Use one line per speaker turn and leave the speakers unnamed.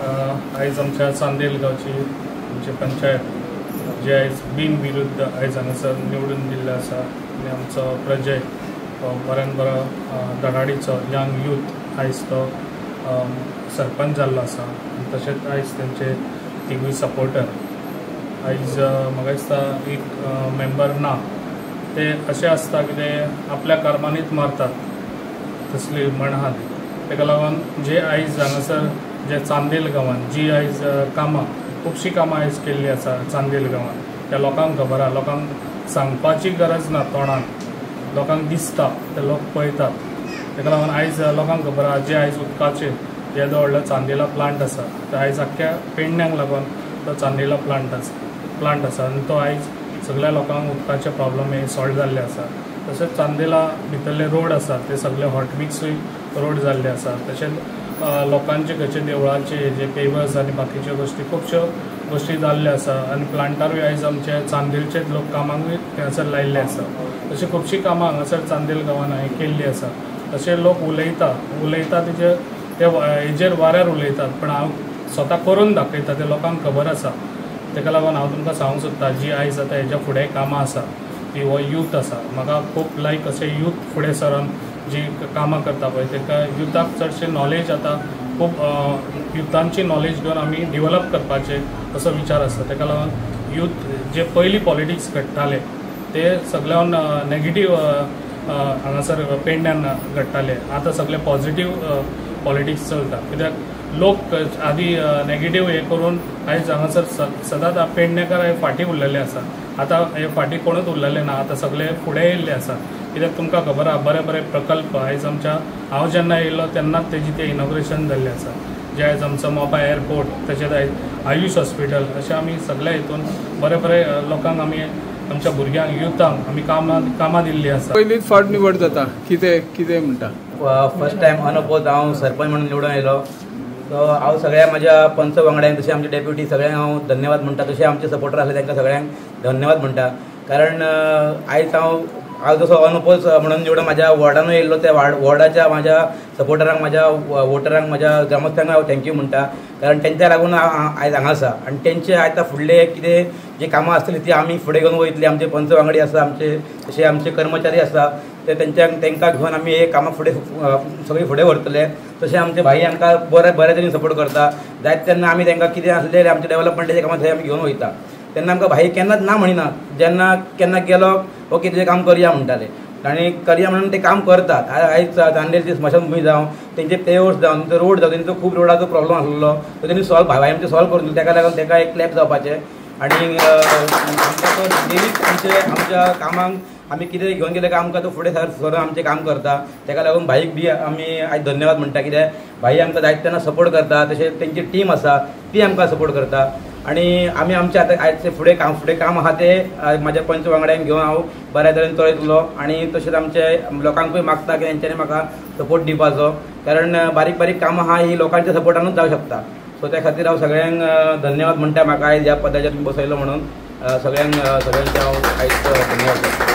आयज आमच्या चांदेल गांवची आमची पंचायत जे आयज बिनविरुद्ध आयज हांगासर निवडून दिल्लो आसा आनी आमचो प्रजय बऱ्यान बरो धडाडीचो यंग यूथ आयज तो सरपंच जाल्लो आसा आनी तशेंच आयज तेंचे तिगूय सपोर्टर आयज म्हाका दिसता एक मेंबर ना ते अशें आसता की ते आपल्या कर्मांनीच मारतात तसली म्हण आहा ती. ताका लागून जे आयज हांगासर जे चांदेल गांवांत जी आयज कामां खुबशीं कामां आयज केल्लीं आसा चांदेल गांवांत त्या लोकांक खबर आहा, लोकांक सांगपाची गरज ना, तोंडान लोकांक दिसता, ते लोक पळयतात. ताका लागून आयज लोकांक खबर आहा जे आयज उदकाचे येदो व्हडलो चांदेला प्लांट आसा तो आयज आख्ख्या पेडण्यांक लागून तो चांदेला प्लांट आसा आनी तो आयज सगळ्या लोकांक उदकाचे प्रॉब्लम हे सॉल्व जाल्ले आसा. तशेंच चांदेला भितरले रोड आसा ते सगळे हॉटमिक्सूय रोड जाल्ले आसा. तशेंच लोकांचे खंयचे देवळाचे जे पेवर्स आनी बाकीच्यो गोश्टी खुबश्यो गोश्टी जाल्ल्यो आसा आनी प्लांटारूय आयज आमचे चांदेलचेच लोक कामांकूय थंयसर लायिल्ले आसा. अशी खुबशीं कामां हांगासर चांदेल गांवांत हांवें केल्लीं आसा. अशे लोक उलयता तेजे ते हेजेर वाऱ्यार उलयतात, पण हांव स्वता करून दाखयता, ते लोकांक खबर आसा. ताका लागून हांव तुमकां सांगूंक सोदता जी आयज आतां हेज्या फुडें कामां आसा ती हो यूथ आसा. म्हाका खूब लायक अशें यूथ फुडें सरून जी कामां करता पळय ताका युथाक चडशें नॉलेज आतां खूब युथांची नॉलेज घेवन आमी डिवलप करपाचें असो विचार आसता. ताका लागून यूथ जे पयलीं पॉलिटिक्स घडटाले ते सगळ्यान नेगेटीव हांगासर पेडण्यान घडटाले, आतां सगळे पॉझिटीव पॉलिटिक्स चलता. कित्याक लोक आदी नेगेटीव हे करून आयज हांगासर सदांच पेडणेकार हे फाटीं उरलेले आसा. आतां हे फाटीं कोणूच उरलेले ना, आतां सगळे फुडें येयल्ले आसा. कित्याक तुमकां खबर आहा बरे बरे प्रकल्प आयज आमच्या हांव जेन्ना येयलो तेन्नाच तेजी ते इनॉग्रेशन जाल्लें आसा. जे आयज आमचो मोपा एअरपोर्ट, तशेंच आयज आयुश हॉस्पिटल, अशें आमी सगल्या हितून बरे बरे लोकांक आमी आमच्या भुरग्यांक युथांक आमी कामां दिल्लीं आसा.
पयलींच फावट निवड जाता, कितें कितें म्हणटा?
फर्स्ट टायम अनअपोज हांव सरपंच म्हणून निवडून आयलो. सो हांव सगळ्या म्हज्या पंच वांगड्यांक तशें आमचे डेप्युटी सगळ्यांक हांव धन्यवाद म्हणटा, तशें आमचे सपोर्टर आसले तांकां सगळ्यांक धन्यवाद म्हणटा. कारण आयज हांव जसो अनअपोज म्हणून निवडून म्हाज्या वॉर्डानूय येयल्लो त्या वॉर्डाच्या म्हाज्या सपोर्टरांक, म्हाज्या वोटरांक, म्हाज्या ग्रामस्थांक हांव thank you म्हणटा. कारण तेंच्या लागून हांव आयज हांगा आसा आनी तेंचे आतां फुडले कितें जी कामां आसतली ती आमी फुडें घेवन वयतली. आमचे पंच वांगडी आसा, आमचे तशें आमचे कर्मचारी आसा, ते तेंकां घेवन आमी हे कामां फुडें सगळीं फुडें व्हरतले. तशें आमचे भाई आमकां बरे तरेन सपोर्ट करता. जायत तेन्ना आमी तेंकां कितें आसलें आमचे डेवलपमेंटाचें कामां थंय आमी घेवन वयता. तेन्ना आमकां भाई केन्नाच ना म्हणिना, जेन्ना केन्ना गेलो ओके तुजें काम करया म्हणटाले आनी करया म्हणून ते काम करतात. आयज चांदेलची स्मशानभूमी जावं, तेंचे पेवर्स जावं, तेंचो रोड जावं, तेंचो खूब रोडाचो प्रॉब्लम आसलेलो तो तेणी सॉल्व भाई आमचें सॉल्व करून दिलो. तेका लागून तेका एक क्लॅप जावपाचें. आनी आमकां तो डेलीच आमचे आमच्या कामांक आमी कितें घेवन गेले काय आमकां तो फुडें सर आमचें काम करता. तेका लागून भाईक बी आमी आयज धन्यवाद म्हणटा. कित्याक भाई आमकां जायते तेन्ना सपोर्ट करता, तशें तेंची टीम आसा ती आमकां सपोर्ट करता. आनी आमी आमचे आतां आयज फुडें काम आहा ते म्हाज्या पंच वांगड्यांक घेवन हांव बऱ्या तरेन चलयतलो. आनी तशेंच आमचे लोकांकूय मागता की तेंच्यांनी म्हाका सपोर्ट दिवपाचो, कारण बारीक बारीक कामां आहा ही लोकांच्या सपोर्टानूच जावंक शकता. सो त्या खातीर हांव सगळ्यांक धन्यवाद म्हणटा. म्हाका आयज ह्या पदाचेर बसयलो म्हणून सगळ्यांक सगळ्यांचे हांव आयज धन्यवाद.